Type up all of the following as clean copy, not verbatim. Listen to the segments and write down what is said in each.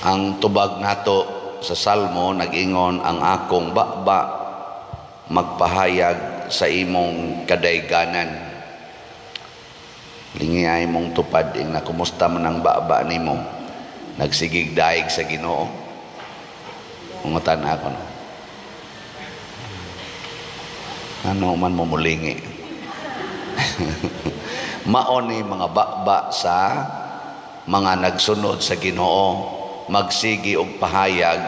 Ang tubag nato sa Salmo nag-ingon, "Ang akong baba magpahayag sa imong kadayganan." Lingi mong tupad ing na kumusta man ang baba nimo? Nagsigig daig sa Ginoo? Ungutan ako, no? Ano man mo mulingi? Mao ni mga baba sa mga nagsunod sa Ginoo, magsigi og pahayag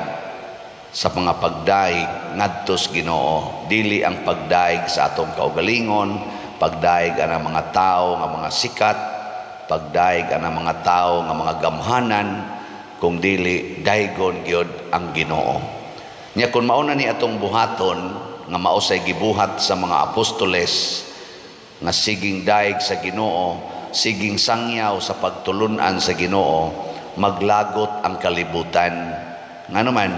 sa mga pagdaig ngadto sa Ginoo, dili ang pagdaig sa atong kaugalingon, pagdaig ang mga tao nga mga sikat, pagdaig ang mga tao nga mga gamhanan, kung dili daigon gyud ang Ginoo. Nya kun mao na ni atong buhaton nga mao say gibuhat sa mga apostoles nga siging daig sa Ginoo, siging sangyaw sa pagtulunan sa Ginoo, maglagot ang kalibutan. Ngano man?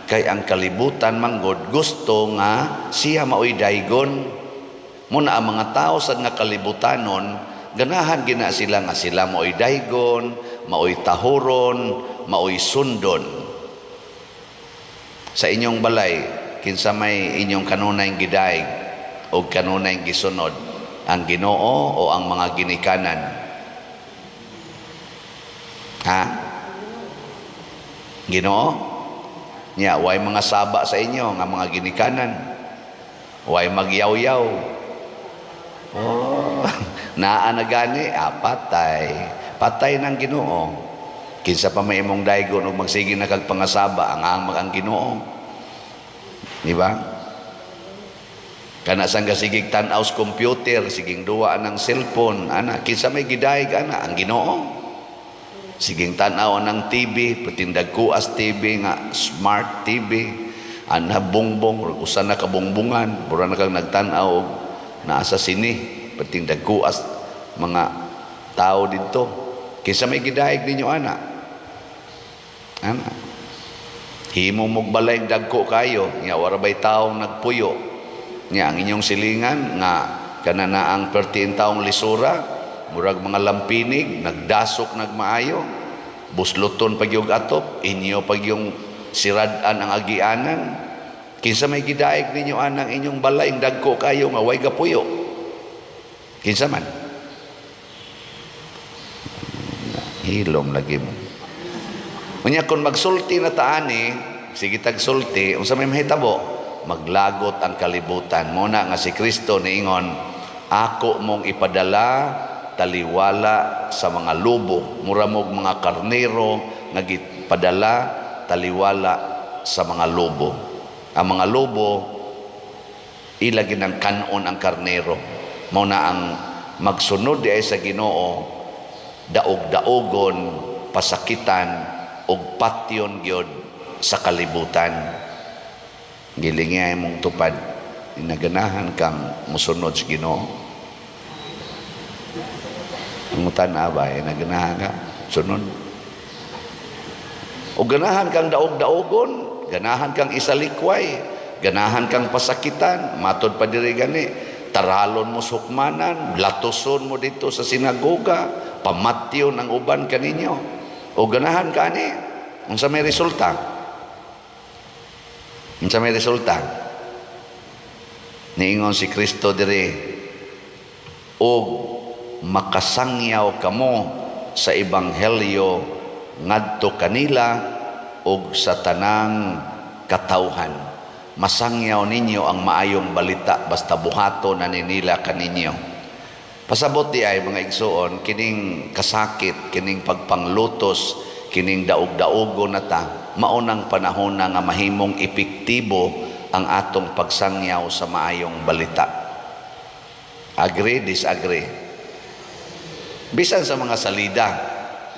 Kay ang kalibutan manggod gusto nga siya maoy daygon. Muna ang mga tao sa nga kalibutanon, ganahan gina sila nga sila maoy daygon, maoy tahuron, maoy sundon. Sa inyong balay, kinsa may inyong kanunay gidaig o kanunay gisunod? Ang Ginoo o ang mga ginikanan? Ha? Ginoo? Nya, way mga saba sa inyo nga mga ginikanan? Way magyaw-yaw? Oh, naa na gani, ah, patay. Patay ng Ginoo. Kinsa pa may imong daygon ug magsige na kag pangasaba, ang ang Ginoo. Di ba? Kana sang gasigig tan-aw sa computer, siging duwa ng cellphone, ana, kinsa may gidaig ana? Ang Ginoo. Siging tan-aw ng TV, patindag kuas TV nga smart TV, ana bongbong, usa na kabongbongan, mura na kang nagtan-aw og naa sa sine, patindag kuas mga tao didto. Kinsa may gidaig ninyo ana? Ana. Himo mog balay dagko kayo, nya wara bay taong nagpuyo? Nya ang inyong silingan nga kana na ang 13 taong lisura, murag mga lampinig, nagdasok nagmaayo, busloton pag yung atop, inyo pag yung sirad-an ang agianan. Kinsa may gidaig ninyo anang inyong balay dagko kayo nga way gapuyo? Kinsa man? Hilom lagi mo. Unya kung magsulti na taani, sige tag sulti, unsa may mahitabo? Maglagot ang kalibutan. Muna nga si Kristo niingon, "Ako mong ipadala taliwala sa mga lobo." Mura mog mga karnero nga gipadala taliwala sa mga lobo. Ang mga lobo ila ginang kanon ang karnero. Mao na ang magsunod di ay sa Ginoo, daog-daogon, pasakitan ug patyon gyud sa kalibutan. Gilingi mong tupad, inaganahan kang musunod sa Ginoo? Pangutan ba, naganahan ka sunod? O ganahan kang daog-daogon, ganahan kang isalikway, ganahan kang pasakitan, matod pa diri gani, taralon mo sa hukmanan, latuson mo dito sa sinagoga, pamatyon ang uban kaninyo. O ganahan ka ani, unsa may resulta? Unsa may resulta? Niingon si Kristo diri, "Og makasangyaw kamo sa ebanghelyo ngadto kanila ug sa tanang katawhan." Masangyaw ninyo ang maayong balita basta buhaton na nila kaninyo. Pasabot di ay, mga igsuon, kining kasakit, kining pagpanglutos, kining daog-daogo na ta, maunang panahon na nga mahimong epektibo ang atong pagsangyaw sa maayong balita. Agree, disagree? Bisan sa mga salida,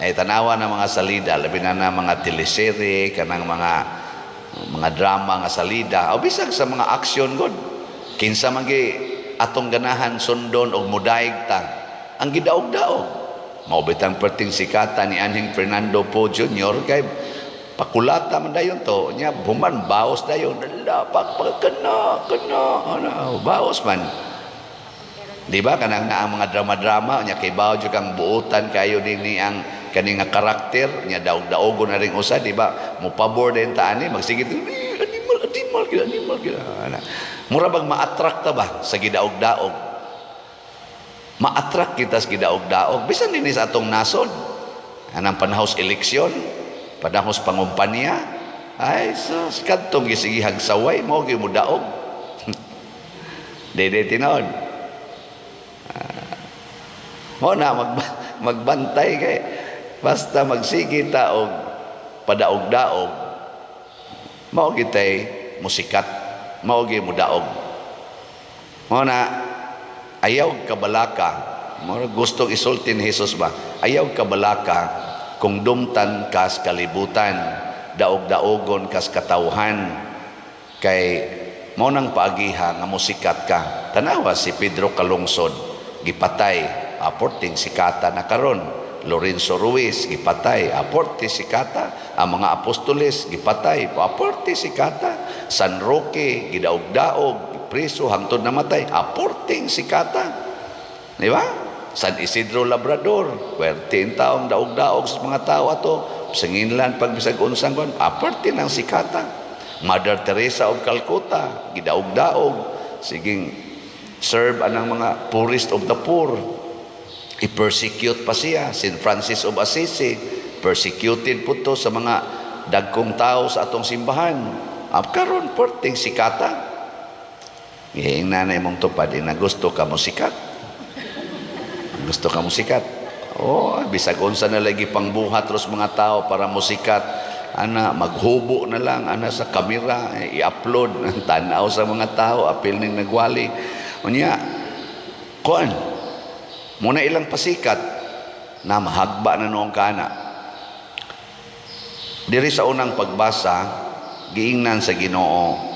ay tanawa ng mga salida, labi na na mga teleserye, kanang mga drama nga salida, o bisag sa mga action god. Kinsa man gi atong ganahan sundon og mudaig ta? Ang gidaog-daog. Mao bitang perting sikata ni anhing Fernando Poe Jr. kay pakulata man dayon to nya, human baos dayon, dala pak kena kena ano, baos man. Di ba kanang naa mga drama-drama nya, kay bawo jud kang buotan kayo dinhi ang Kani nga karakter nya, daog-daogon na ring usa, di ba? Mo pabor din ta ani, magsige, "Eh, animal, animal gid, animal gid." Ana. Mura bang ma-attract ta ba sa gidaog-daog? Ma-attract kita sa gidaog-daog bisan dinhi sa atong nasod. Anang panahon sa eleksyon, panahon sa pangumpanya, ay sus, kadtong gisigihag saway mo gyud mo daog. Dili tinuod. Mo na magbantay kay basta magsige ta og padaog-daog, mao gitay musikat, mao gyud mo daog. Mo na ayaw kabalaka, mo gustong isulti ni Jesus ba? Ayaw kabalaka kung dumtan kas kalibutan, daog-daogon kas katawhan, kay mao nang paagiha nga musikat ka. Tanawa si Pedro Calungsod, gipatay, aporting sikata na karon. Lorenzo Ruiz, gipatay, aporte sikata. Ang mga apostoles, gipatay, aporte sikata. San Roque, gidaog-daog, preso hangtod namatay, aporting sikata. Di ba? San Isidro Labrador, puwerte ang taong daog-daog sa mga tao ato, sanginlan pag bisag unsang kon, aporte ng sikata. Mother Teresa of Calcutta, gidaog-daog, siging serve anang mga poorest of the poor. I-persecute pa siya. St. Francis of Assisi, persecuted po to sa mga dagkong tao sa atong simbahan. Karon perting sikata. Giing nanay mong tupad, ina, gusto ka mo sikat. Gusto ka mo sikat. Oh, bisag unsa na lagi pangbuhat ros mga tao para musikat. Ana, maghubo na lang ana sa kamera, eh, i-upload tan-aw sa mga tao, apil ning nagwali. Unya, kuan, muna ilang pasikat na mahagba na noong kana. Diri sa unang pagbasa, giingnan sa Ginoo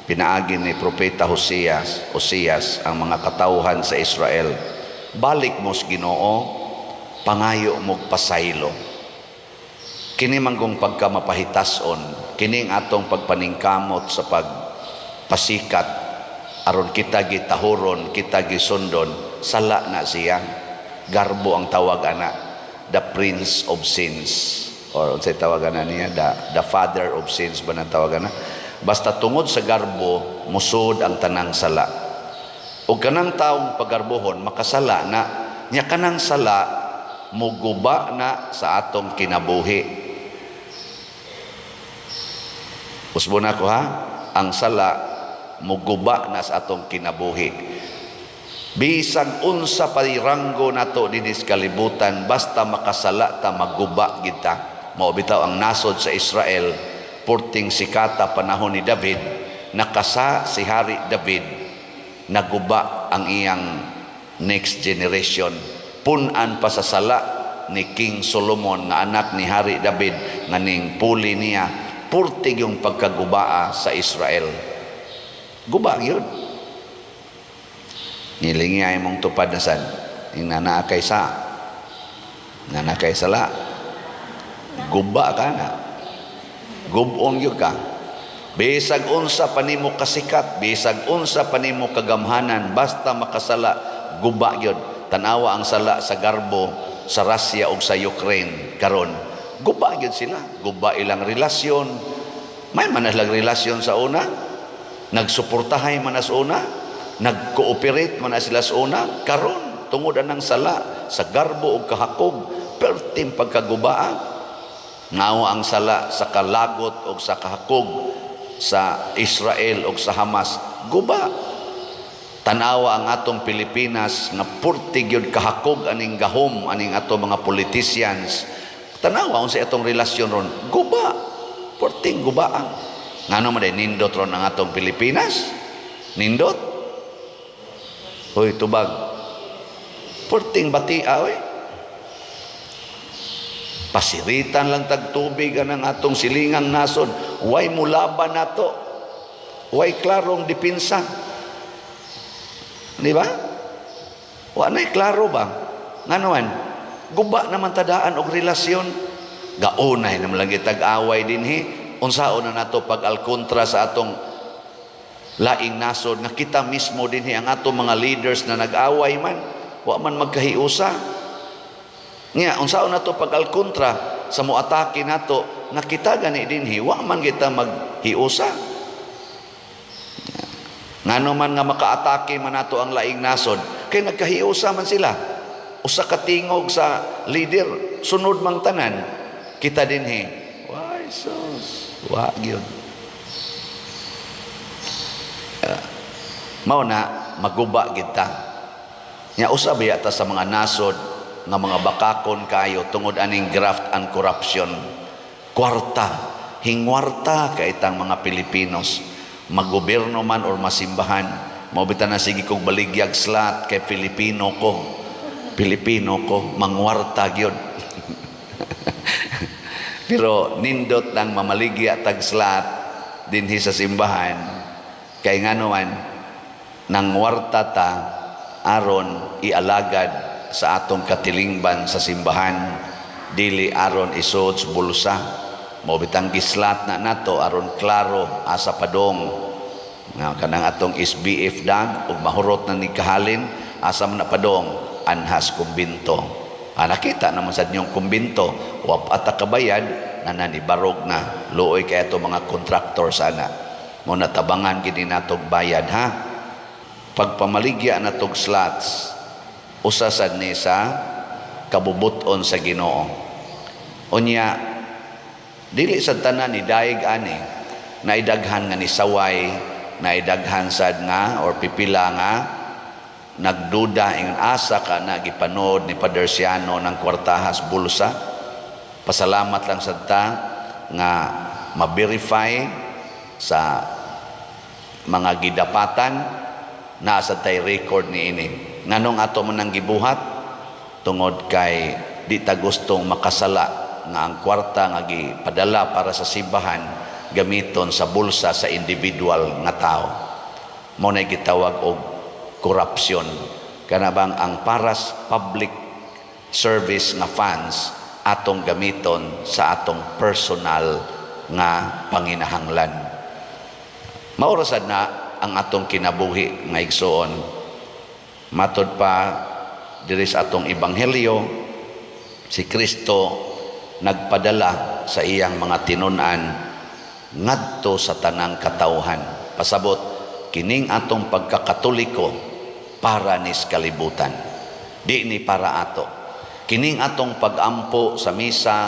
pinaagi ni Propeta Oseas ang mga katawhan sa Israel. Balik mo sa Ginoo, pangayo mo pasaylo. Kini manggong pagka mapahitason, kini ang atong pagpaningkamot sa pagpasikat aron kita gitahuron, kita gisundon, sala na siya. Garbo ang tawag ana, the prince of sins. Or unsay tawag ana niya, the father of sins ba nang tawag ana? Basta tungod sa garbo, musod ang tanang sala. O kanang taong pagarbohon, makasala na, nya kanang sala, muguba na sa atong kinabuhi. Usbo na ko ha, ang sala muguba na sa atong kinabuhi. Bisag unsa pa ranggo nato dinhi sa kalibutan, basta makasala ta, maguba kita. Mao bitaw ang nasod sa Israel, purting sikata panahon ni David, nakasa si Hari David, naguba ang iyang next generation. Punan pa sa sala ni King Solomon nga anak ni Hari David nga ning puli niya, purtig yung pagkagubaa sa Israel. Guba yun. Nilingi ay mong tupad na sad. Ing nana kay sa. Nana kay sala. Guba ka na. Gubong yun ka. Bisag unsa pa nimo kasikat, bisag unsa pa nimo kagamhanan, basta makasala, guba yun. Tanawa ang sala sa garbo sa Russia o sa Ukraine karon. Guba gyud sila. Guba ilang relasyon. May man lang relasyon sa una. Nagsuportahay man sa una. Nag-cooperate man na sila sa una. Karon, tungod anang sala sa garbo o kahakog, perting pagkagubaa. Ngao ang sala sa kalagot o sa kahakog sa Israel o sa Hamas. Guba. Tanawa ang atong Pilipinas nga purti gyud kahakog aning gahom aning ato mga politicians. Tanawa unsa atong relasyon ron. Guba. Purting gubaan. Ngano man day nindot ron ang atong Pilipinas? Nindot? Hoy, tubag. Purting batia oy. Pasiritan lang tag tubig ang atong silingang nasod. Way mulaban nato. Way klarong depensa. Di ba? Wa na'y klaro ba? Ngano man? Guba naman tadaan og relasyon. Gaunay naman lang kitag away dinhi. Unsaon na nato pag alkontra sa atong laing nasod nga kita mismo dinhi ang atong mga leaders na nag-away man, wa man magkahiusa. Nya unsaon nato pag-alkontra sa moatake nato nga kita gani dinhi wa man kita maghiusa? Ngano man nga makaatake man nato ang laing nasod kay nagkahiusa man sila? Usa ka tingog sa leader, sunod mang tanan. Kita dinhi, why sus, wa gyud. Mao na maguba kita. Nya usa biya ta sa mga nasod nga mga bakakon kayo tungod aning graft and corruption. Kwarta, hingwarta kay itang mga Pilipinos, maggobyerno man or masimbahan. Mao bitaw na sige kog baligyag slot kay Filipino ko. Pilipino ko, mangwarta gyud. Pero nindot lang mamaligya tag slot dinhi sa simbahan kay ngano man nangwarta ta aron ialagad sa atong katilingban sa simbahan, dili aron isod sa bulsa. Mao bitang gislat na nato aron klaro asa padong nga kanang atong SBF dag ug mahurot na ni kahalin, asa man na padong, anhas kumbinto. Nakita naman sa inyong kumbinto, wa pa ta kabayad na nanibarog na. Luoy kay ato mga contractor sana mo natabangan gini natog bayad, ha. Pagpamaligya natog slots, usa sad ni sa kabubuton sa Ginoo. Unya dili sad tanan ni daig ani, naidaghan nga ni saway, naidaghan sad nga or pipila nga nagduda, ingon, "Asa ka na gipanod ni Pader Siano ng kwartahas bulsa?" Pasalamat lang sad ta nga ma-verify sa mga gidapatan na sa tay record ni ini. Nganong ato man ang gibuhat? Tungod kay di ta gustong makasala nga ang kwarta nga gipadala para sa simbahan gamiton sa bulsa sa individual nga tao. Mao na gitawag og corruption. Kana bang ang paras public service nga funds atong gamiton sa atong personal nga panginahanglan. Mao ra sad na ang atong kinabuhi nga igsuon. Matod pa diri sa atong ebanghelyo, si Kristo nagpadala sa iyang mga tinun-an ngadto sa tanang katawhan. Pasabot, kining atong pagkakatoliko para nis kalibutan. Di ni para ato. Kining atong pagampo sa misa,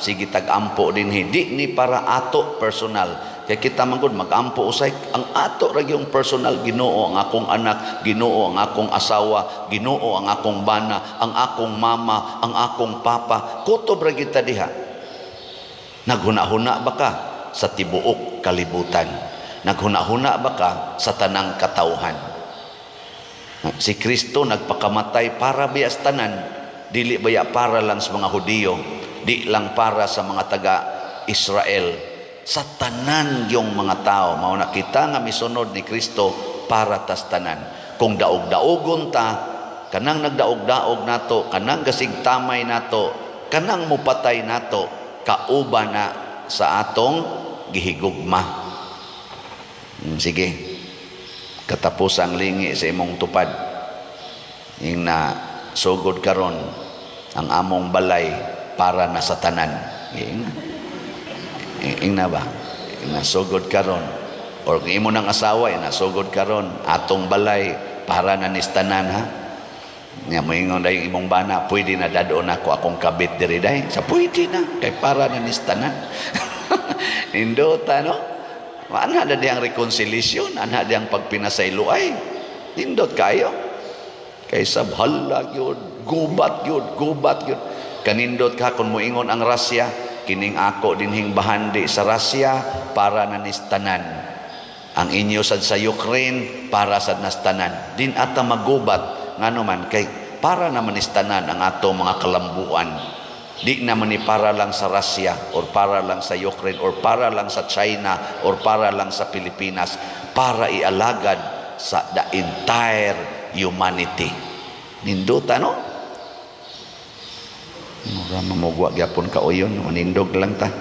sige tag-ampo dinhi, di ni para ato personal. Kay kita man gud magampo usay, ang ato ra yung personal, "Ginoo, ang akong anak, Ginoo, ang akong asawa, Ginoo, ang akong bana, ang akong mama, ang akong papa." Kutob ra kita diha. Naghuna-huna ba ka sa tibuok kalibutan? Naghuna-huna ba ka sa tanang katawhan? Si Kristo nagpakamatay para biya sa tanan, dili baya para lang sa mga Hudiyo, di lang para sa mga taga Israel, sa tanan yung mga tao. Mao na kita nga misunod ni Kristo, para tas tanan. Kung daog-daogon ta, kanang nagdaog-daog nato, kanang gasig tamay nato, kanang mupatay nato, kauban na sa atong gihigugma. Sige, katapusang lingi sa imong tupad. Ing na sugod karon, ang among balay para na sa tanan. Ing na. Ing na ba? Ing na sugod karon. Or kung imo ng asawa, ing na sugod karon, atong balay para na nis tanan, ha. Nya moingon dayong imong bana, "Pwede na dadon ako akong kabit diri, day?" Sa pwede na kay para na nis tanan. Nindota, no? Ana na diyang reconciliation, ana diyang pagpinasayloay. Nindot kayo. Kaysa hala gyud, gubat gyud, gubat gyud. Kanindot ka kung moingon ang Russia, "Kining ako dinhing bahandi sa Russia para na nis tanan. Ang inyo sad sa Ukraine para sad nas tanan." Din ata magubat, ngano man kay para naman nis tanan ang ato mga kalambuan. Di naman ni para lang sa Russia or para lang sa Ukraine or para lang sa China or para lang sa Pilipinas, para ialagad sa the entire humanity. Nindota, no? Mura mamugwa gyapon ka uyon, manindog lang ta.